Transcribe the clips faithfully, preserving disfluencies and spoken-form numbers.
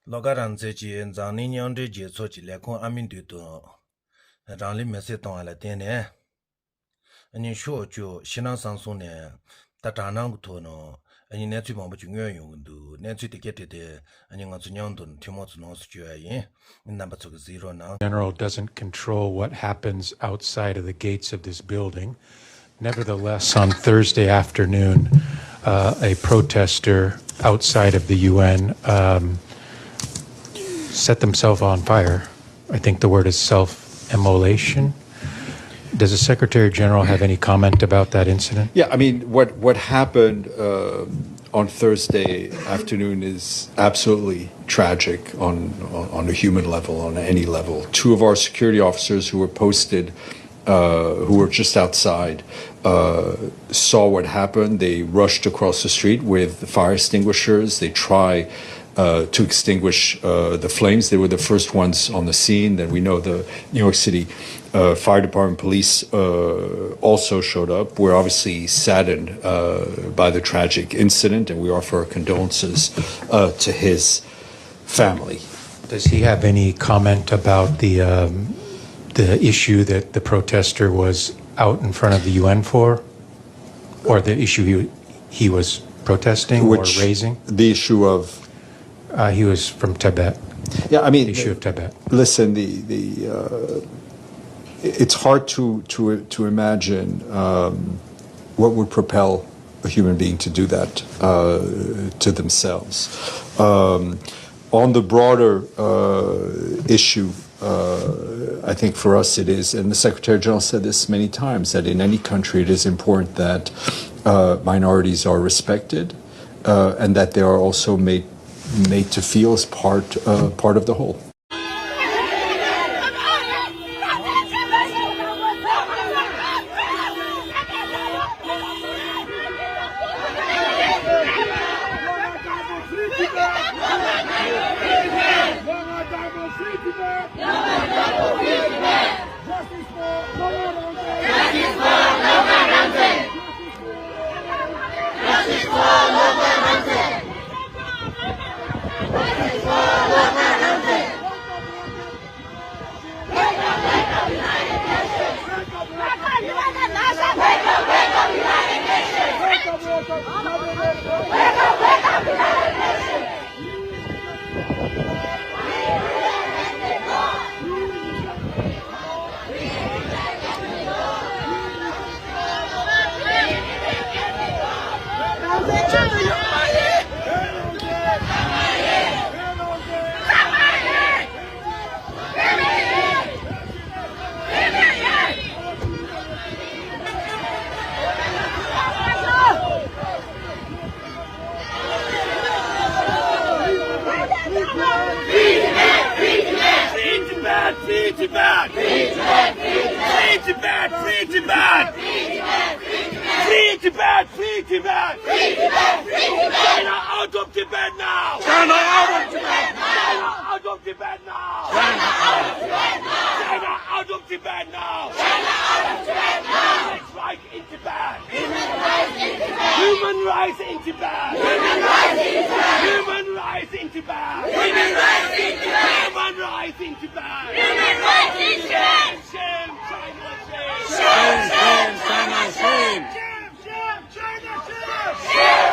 བློ་དགའ་རང་བཙན་གྱིས་འཛམ་གླིང་མཉམ་འབྲེལ་རྒྱལ་ཚོགས་ཀྱི་ལས་ཁུངས་ཨ་མི་མདུན་དུ་རང་ལུས་མེར་སྲེག་བཏང་བ་ལ་བརྟེན་ནས། ཨ་ནི་ཤོག་བཅུ་ཕྱི་ནང་གསང་གསུམ་ནས་ད་དྲག་སྣང་གི་ཐོག་ནས་ཨ་ནི་གནས་ཚུལ་མང་པོ་ཅིག་མངོན་ཡོང་གི་འདུག་གནས་ཚུལ་དེ་གའི་ཐད་དེ་ཨ་ནི་ང་ཚོ་མཉམ་དུ་ཐུན་མོང་ཚོ་ནང་སུ་བཅོས་ཡ་ཡིན། རྣམ་པ་ཚོ་གི་གཟིགས་རོགས་གནང་། General doesn't control what happens outside of the gates of this building. Nevertheless, on Thursday afternoon, uh, a protester outside of the U N, um, set themselves on fire. I think the word is self-immolation. Does the Secretary General have any comment about that incident? Yeah, I mean, what, what happened, uh, on Thursday afternoon is absolutely tragic on, on, on a human level, on any level. Two of our security officers who were posted, uh, who were just outside, uh, saw what happened. They rushed across the street with fire extinguishers. They try, uh, to extinguish, uh, the flames. They were the first ones on the scene. Then we know the New York City, uh, Fire Department, police, uh, also showed up. We're obviously saddened, uh, by the tragic incident, and we offer our condolences, uh, to his family. Does he have any comment about the, um, the issue that the protester was out in front of the U N for, or the issue he, he was protesting or Which, raising? The issue of Uh, he was from Tibet. Yeah, I mean, Issue of Tibet. Listen, the, the, uh, it's hard to, to, to imagine, um, what would propel a human being to do that, uh, to themselves. Um, on the broader, uh, issue, uh, I think for us it is, and the Secretary General said this many times, that in any country it is important that, uh, minorities are respected, uh, and that they are also made, made to feel as part, uh, part of the whole. Free Tibet! Free Tibet! Free Tibet! Free Tibet! Free Tibet! Free Tibet! China out of Tibet now! China out of Tibet now! China out of Tibet now! China out of Tibet now! China out of Tibet now! China out of Tibet now! Human rights in Tibet! Human rights in Tibet! Human rights in Tibet! Human rights in Tibet! Human rights in Tibet! Human rights in Tibet! Human rights in Tibet! Human rights in Tibet! Shame, shame, China, shame! Shame, shame, China, shame! Shame, shame, China, shame! Shame,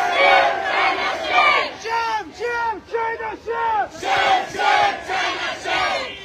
shame, China, shame! Shame, shame, China, shame! Shame, shame, China, shame!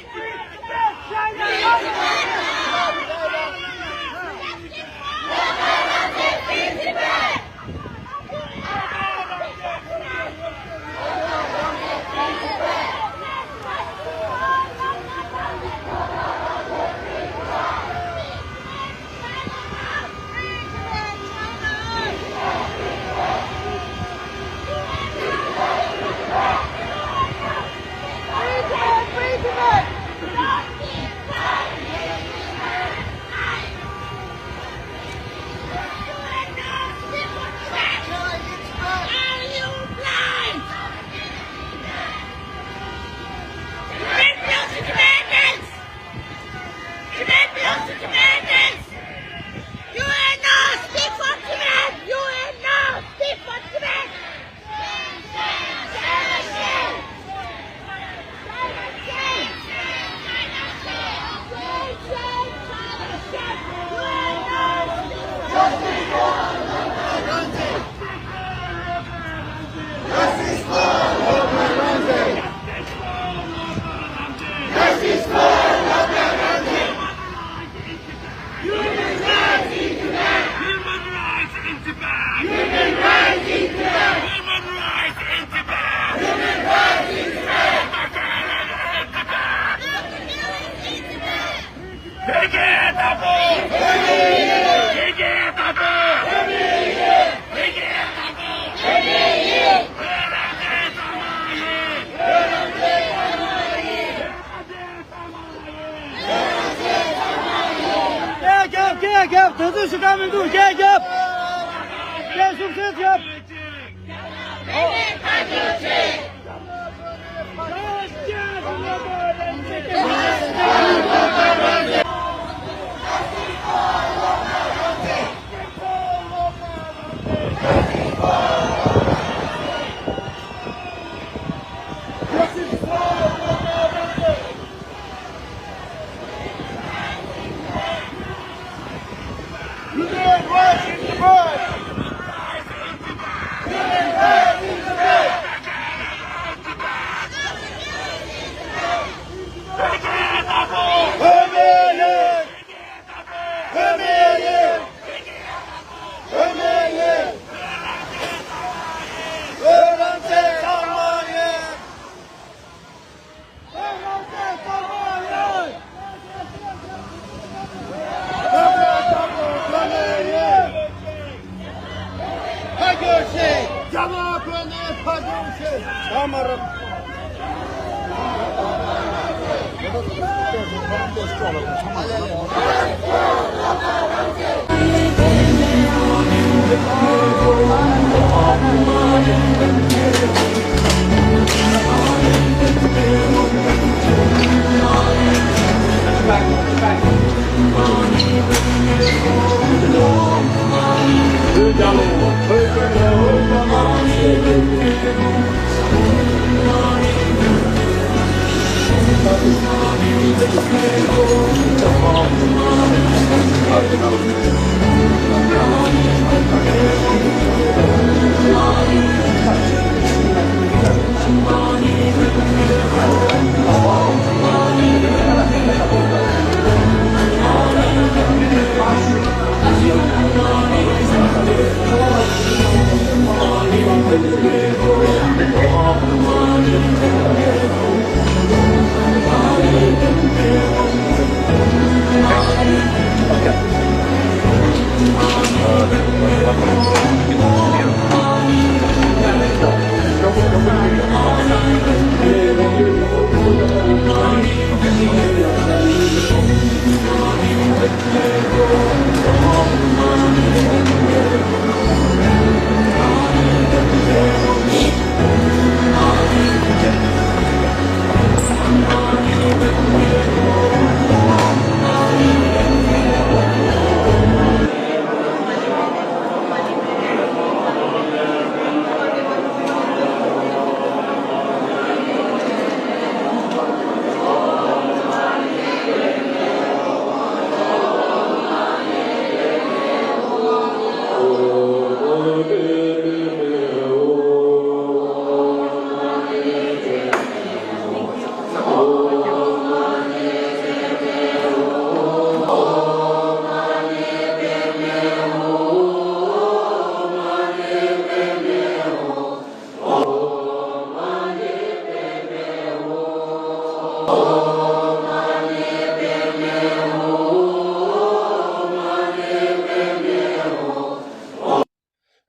རྒྱབ། དེ་ཚོ་ཞུ་ག་མི་འདུག་རྒྱབ་རྒྱབ། རྒྱབ་ཤུགས་ཆེ་རྒྱབ།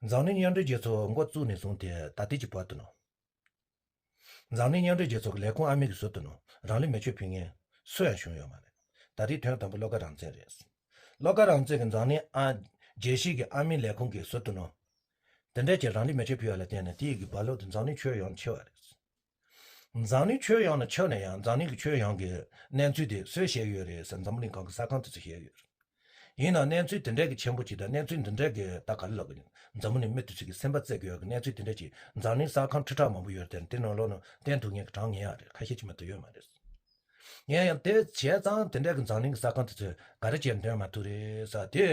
འཛམ་གླིང་མཉམ་འབྲེལ་རྒྱལ་ཚོགས་འགོ་བཙུགས་ནས་བཟུང་སྟེ་ད་ལྟའི་གི་བར་དུ་ནོ། འཛམ་གླིང་མཉམ་འབྲེལ་རྒྱལ་ཚོགས་ཀྱི་ལས་ཁུངས་ཨ་མི་གིས་བཟོས་ཏེ་ནོ། རང་ལུས་མེ་མཆོད་ཕུལ་མཁན་སུ་ཡང་བྱུང་ཡོད་མ་རེད། ད་ལྟའི་དོན་དམ་པ་བློ་དགའ་རང་བཙན་རེད། བློ་དགའ་རང་བཙན་གྱི་འཛམ་གླིང་ཨ་རྒྱལ་སྤྱིའི་གི་ཨ་མི་ལས་ཁུངས་ཀྱིས་བཟོས་ཏེ་ནོ། དེ་འདྲ་ཅིག་རང་ལུས་མེ་མཆོད་ཕུལ་བ་ལ་བརྟེན་ནས་དེའི་གི་རྦ་ཀློག་དེ་འཛམ་གླིང་ཁྱོན་ཡོངས་ཁྱབ་པ་རེད། འཛམ་གླིང་ཁྱོན་ཡོངས་ནས་ཁྱབ་ན་ཡང་འཛམ་གླིང་གི་ཁྱོན་ཡོངས་ཀྱི་གནས་ཚུལ་དེ་སུས་ཤེས་ཡོད་རེད་ཟེར་འཛམ་བུ་གླིང་སྒང་གི་གསར་ཁང་དེ་ཚོས་ཤེས་ཡོད་རེད། ཡིན་ནའང་གནས་ཚུལ་དེ་འདྲ་གི་ཆེན་པོ་ཅིག་དང་གནས་ཚུལ་འདི་འདྲ་གི་ད་ག་རེ་ལབ་དགོས། འཛམ་བུ་གླིང་མི་དེ་ཚོ་གི་སེམས་པ་གཙེས་དགོས་ཡག་གི་གནས་ཚུལ་དེ་འདྲ་ཅིག་འཛམ་གླིང་གསར་ཁང་ཁྲི་ཕྲག་མང་པོ་ཡོད་རེད་དེ། དེ་ནང་ལོགས་ནང་བསྟན་ཐུབ་མཁན་གྱི་གྲངས་ངེས་ཡག་རེད། ཁ་ཤས་ཅིག་མ་གཏོགས་ཡོད་མ་རེད། ཡིན་ཡང་དེ་བྱས་ཙང་དེ་འདྲ་གི་འཛམ་གླིང་གི་གསར་ཁང་དེ་ཚོས་ག་རེ་བྱས་འདོན་མ་ཐུབ་རེད་ཟེར་དེ།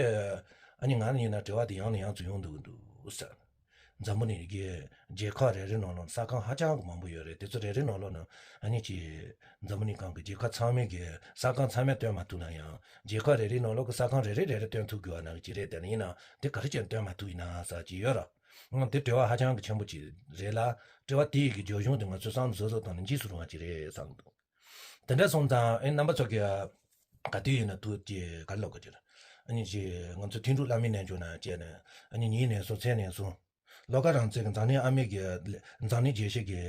ཨ་ནི་ང་ནི་ཡིན་ན་དྲི་བ་དེ་ཡང་ནས་ཡང་དུ་ཡོང་འདུག་གི་འདུག་ཟེར། འཛམ་བུ་གླིང་གི་རྒྱལ་ཁབ་རེ་རེ་ནང་ལོགས་གསར་ཁང་ཧ་ཅང་གི་མང་པོ་ཡོད་རེད། དེ་ཚོ་རེ་རེ་ནང་ལོགས་ནང་ཨ་ནི་ཅིག་འཛམ་བུ་གླིང་སྒང་གི་རྒྱལ་ཁབ་ཚང་མའི་གི་གསར་ཁང་ཚང་མས་སྟོན་མ་ཐུབ་ན་ཡང་རྒྱལ་ཁབ་རེ་རེའི་ནང་ལོགས་ཀྱི་གསར་ཁང་རེ་རེ་རེ་རེ་སྟོན་ཐུབ་དགོས་པ་ནང་གི་ཅིག་རེད། དེ་ནི་ཡིན་ན་དེ་ག་རེ་བྱས་སྟོན་མ་ཐུབ་ཡིན་ན་ཟེར་གྱི་ཡོད་ར། ཨང་། དེ་དྲི་བ་ཧ་ཅང་གི་ཆེན་པོ་ཅིག་རེད་ལ། དྲི་བ་དེ་ཡི་གི་རྒྱབ་ལྗོངས་དེ་ང་ཚོས་བསམ་བློ་བཟོ་བཟོ་བཏང་ན་འཇིགས་སུ་རུང་བ་ཅིག་རེད་བསམ་གྱི་འདུག་དེ་འདྲ་སོང་ཙང་ཨེ་རྣམ་པ་ཚོ་གི་ག་དུས་ཡིན་ན་ཐུགས་ཀྱི་ག་ལོག་གི་ཅིག་ཨ་ནི་ཅིག་ང་ཚོ་མཐུན་གྲོགས་བླ་མའི་རྣལ་འབྱོར་ནང་བཅས་ནས་ཨ་ནི་ཉིན་ནས་སོང་མཚན་ནས་སོང་། བློ་དགའ་རང་བཙན་གྱི་འཛམ་གླིང་ཨ་མི་གི་འཛམ་གླིང་རྒྱལ་སྤྱི་གི་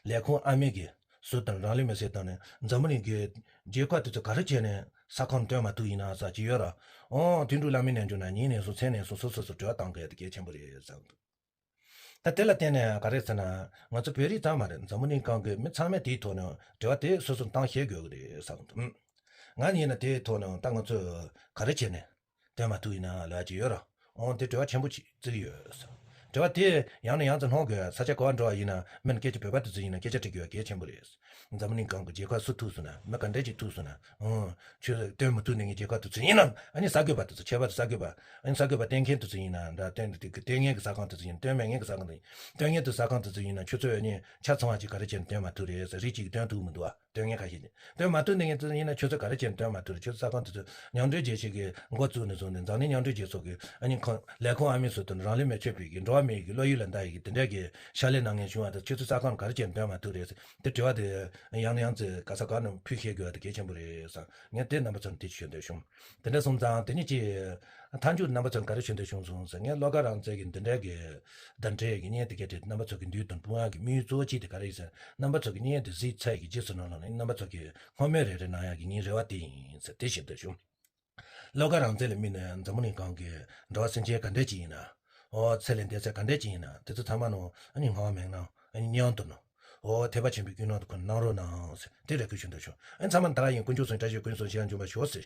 ལས་ཁུངས་ཨ་མི་གི་ཟུར་དང་རང་ལུས་མེ་སྲེག་བཏང་ནས་འཛམ་བུ་གླིང་གི་རྒྱལ་ཁབ་དེ་ཚོ་ག་རེ་བྱས་ནས་ ས་ཁོངས་སྟོན་མ་ཐུབ་ཡིན་ན་ཟེར་གྱི་ཡོད་ར། ཨོ་དེ་འདྲ་ལ་མི་ནས་འཇོག་ན་ཉིན་ནས་བཟུང་མཚན་ནས་བཟུང་སོ་སོ་སོ་འབྲེལ་བ་བཏང་དགོས་ཡ་དེ་གལ་ཆེན་པོ་རེད་ཟེར་གྱི་འདུག་ད་དེ་ལ་བརྟེན་ནས་ག་རེ་ཟེར་ན། ང་ཚོ་བོད་རིགས་ཙམ་མ་རེད། འཛམ་བུ་གླིང་སྒང་གི་མི་ཚང་མས་དེའི་ཐོག་ནས་འབྲེལ་བ་དེ་སོ་སོར་བཏང་ཤེས་དགོས་ཀྱི་རེད་བསམ་གྱི་འདུག་ང་ཡིན་ན་དེའི་ཐོག་ནས་ད་ང་ཚོས་ག་རེ་བྱས་ནས་སྟོན་མ་ཐུབ་ཡིན་ན་ལབ་ཀྱི་ཡོད་ར། འོང་དེ་འབྲེལ་བ་ཆེན་པོ་ཅིག་བརྩི་གི་ཡོད། འབྲེལ་བ་དེ་ཡང་ནས་ཡང་དུ་སློང་དགོས། ས་ཆ་ག་པར་འགྲོ་བ་ཡིན་ན་མིན་སྐད་ཆ་བོད་པ་དེ་ཚོ་ཡིན་ན་སྐད་ཆ་དྲི་དགོས་གལ་ཆེན་པོ་རེད། འཛམ་བུ་གླིང་སྒང་གི་རྒྱལ་ཁབ་སུ་ཐུག་སོང་ན་མི་ག་འདྲས་ཅིག་ཐུག་སོང་ན། ཨང་། ཁྱོད་སྟོན་མི་ཐུབ་ནས་ངའི་རྒྱལ་ཁབ་དེ་ཚོ་ཡིན་ནམ། ཨ་ནི་གསར་འགོད་པ་དེ་ཚོ། ཁྱད་པར་དུ་གསར་འགོད་པ། ཨ་ནི་གསར་འགོད་པ་སྟོན་མཁན་དེ་ཚོ་ཡིན་ན་འདྲ། སྟོན་སྟོན་མཁན་གྱི་ས་ཁང་དེ་ཚོ་ཡིན། སྟོན་མེད་མཁན་གྱི་ས་ཁང་དེ་ཡིན། སྟོན་མཁན་དེ་ས་ཁང་དེ་ཚོ་ཡིན་ན་ཁྱོད་ཚོས་ཨ་ནི་ཆ་ཚང་བ་ཅིག་ག་རེ་བྱས་ནས་སྟོན་མ་ཐུབ་རེད་ཟེར། རིགས་གཅིག་གིས་སྟོན་ཐུབ་མི་འདུག་ཨ། སྟོན་མཁན་ཁ་ཤས་ཀྱིས་སྟོན་མ་ཐུབ་ནས་ངས་ཡིན་ན་ཁྱོད་ཚོ་ག་རེ་བྱས་ནས་སྟོན་མ་ཐུབ་རེད། ཁྱོད་ཚོ་ས་ཁང་དེ་ཚོ་མཉམ་འབྲེལ་རྒྱལ་སྤྱི་གིས་འགོ་བཙུགས་ནས་བཟུང་ནས་འཛམ་གླིང་མཉམ་འབྲེལ་རྒྱལ་ཚོགས་ཀྱི་ཨ་ནི་ཁོང་ལས་ཁུངས་ཨ་མི་སུ་དང་རང་ལུས་མེ་མཆོད་པའི་གི་འགྲོ་བ་མིའི་གི་བློ་ཡུལ་ལ་འདའ་ཡི་གི་དེ་འདྲ་གི་ཕྱག་ལས་གནང་མཁན་བྱུང་བ་དང་། ཁྱོད་ཚོ་ས་ཁང་ག་རེ་བྱས་ནས་སྟོན་མ་ཐུབ་རེད་ཟེར། དེ་དྲི་བ་དེ་ཡང་ནས་ཡང་ཚེ་ག་ས་ག་ནས་ཕུལ་ཤེས་དགོས་པ་དེ་གལ་ཆེན་པོ་རེད་བསམ། ངས་དེ་རྣམ་པ་ཚོར་དེ་ཞུ་འདོད་བྱུང་། དེ་འདྲ་སོང་ཙང་དེ་ནས་ཅི། མཐའ་མཇུག་རྣམ་པ་ཚོར་ག་རེ་ཞུ་འདོད་བྱུང་སོང་ཟེར། ངས་བློ་དགའ་རང་བཙན་གྱི་འདི་འདྲའི་གི་བརྡ་འགྲེལ་གྱི་བརྙན་དེ་གའི་དེ་རྣམ་པ་ཚོ་གི་མདུན་དུ་སྤུངས་ཡག་གི་དམིགས་ཡུལ་གཙོ་བོ་གཅིག་དེ་ག་རེ་ཡིན་ཟེར། རྣམ་པ་ཚོ་གི་བརྙན་དེ་གཟིགས་ཚར་གི་རྗེས་སུ་ནང་ལོགས་ནས་རྣམ་པ་ཚོ་གི་སྔོན་མའི་རེ་རེ་གནང་ཡག་གི་ངའི་རེ་བ་དེ་ཡིན་ཟེར་དེ་ཞུ་འདོད་བྱུང་། བློ་དགའ་རང་བཙན་ལ་དམིགས་ནས་འཛམ་བུ་གླིང་སྒང་གི་འགྲོ་བ་སེམས་ཅན་ག་འདྲས་ཅིག་ཡིན་ན། འོ་ཚེ་ལས་འདས་ཚད་ག་འདྲས་ཅིག་ཡིན་ན། དེ་ཚོ་ཚང་མ་ནང་ཨ་ནི་ངག་དབང་མེད་ན་ཨ་ནི་མཉམ་དུ་ནང་། འོ་ཐེག་པ་ཆེན་པོའི་ཀུན་སློང་དུ་ཁོ་གནང་རོགས་གནང་ཟེར་དེ་རེ་སྐུལ་ཞུ་འདོད་བྱུང་། ཨ་ནི་ཚང་མ་ད་ག་ཡིན། དཀོན་མཆོག་གསུམ་བཀྲ་ཤིས་ཀུན་སོང་ཞིང་འབྱུང་བར་ཤོག་ཟེར།